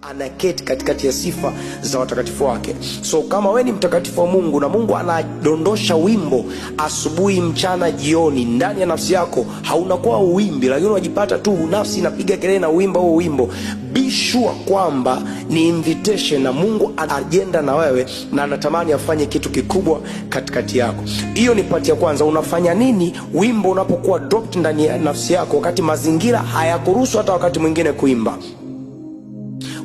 Anaketi katikati ya sifa za watakatifu wake. So kama we ni mtakatifu wa Mungu na Mungu anadondosha wimbo asubuhi, mchana, jioni ndani ya nafsi yako, haunakuwa uwimbi, lakini unajipata tu nafsi inapiga kelele na uimba huo wimbo, be sure kwamba ni invitation na Mungu ana agenda na wewe na anatamani afanye kitu kikubwa katikati yako. Hiyo ni part ya kwanza. Unafanya nini wimbo unapokuwa dropped ndani ya nafsi yako, wakati mazingira hayakuruhusu hata wakati mwingine kuimba?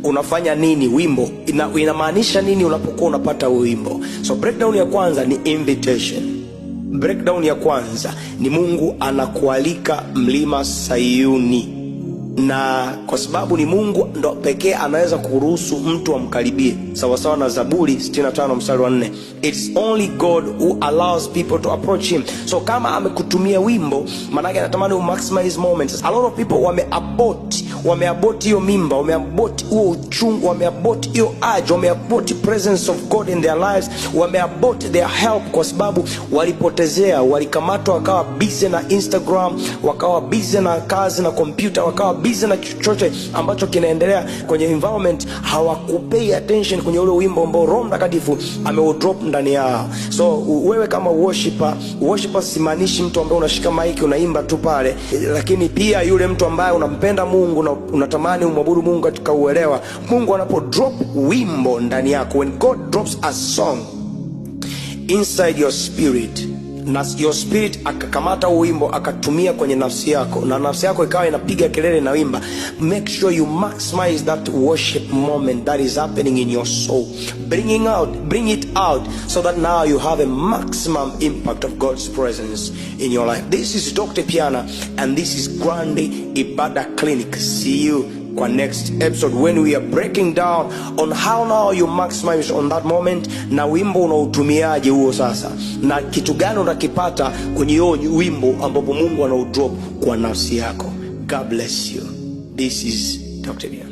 Unafanya nini wimbo inamaanisha nini unapokuwa unapata wimbo? So breakdown ya kwanza ni invitation. Breakdown ya kwanza ni Mungu anakualika mlima Sayuni, na kwa sababu ni Mungu ndo pekee anaweza kuruhusu mtu amkaribie, sawasawa na Zaburi 65 mstari wa 4. It's only God who allows people to approach him. So kama amekutumia wimbo, maanake anatamani umaximize moments. A lot of people wameabort hiyo mimba, wameabort huo uchungu, wameabort hiyo urge, wameabort presence of God in their lives, wameabort their help kwa sababu walipotezea, walikamatwa, wakawa busy na Instagram, wakawa busy na kazi na kompyuta, wakawa busy na chochote ambacho kinaendelea kwenye environment, hawakupay attention kwenye ule wimbo ambao Roho Mtakatifu ameudrop ndani yao. So wewe kama worshiper, worshiper simaanishi mtu ambaye unashika mic unaimba tu pale, lakini pia yule mtu ambaye unampenda Mungu na unatamani umwabudu Mungu katika uelewa. Mungu anapo drop wimbo ndani yako, when God drops a song inside your spirit na your spirit akakamata huu wimbo akatumia kwenye nafsi yako na nafsi yako ikawa inapiga kelele na wimba, make sure you maximize that worship moment that is happening in your soul, bring it out so that now you have a maximum impact of God's presence in your life. This is Dr. Piana and this is Grande Ibada Clinic. See you kwa next episode when we are breaking down on how now you maximize on that moment, na wimbo unautumiaje huo sasa, na kitu gani unakipata kwenye hiyo wimbo ambapo Mungu anaudrop kwa nafsi yako. God bless you. This is Dr. Piana.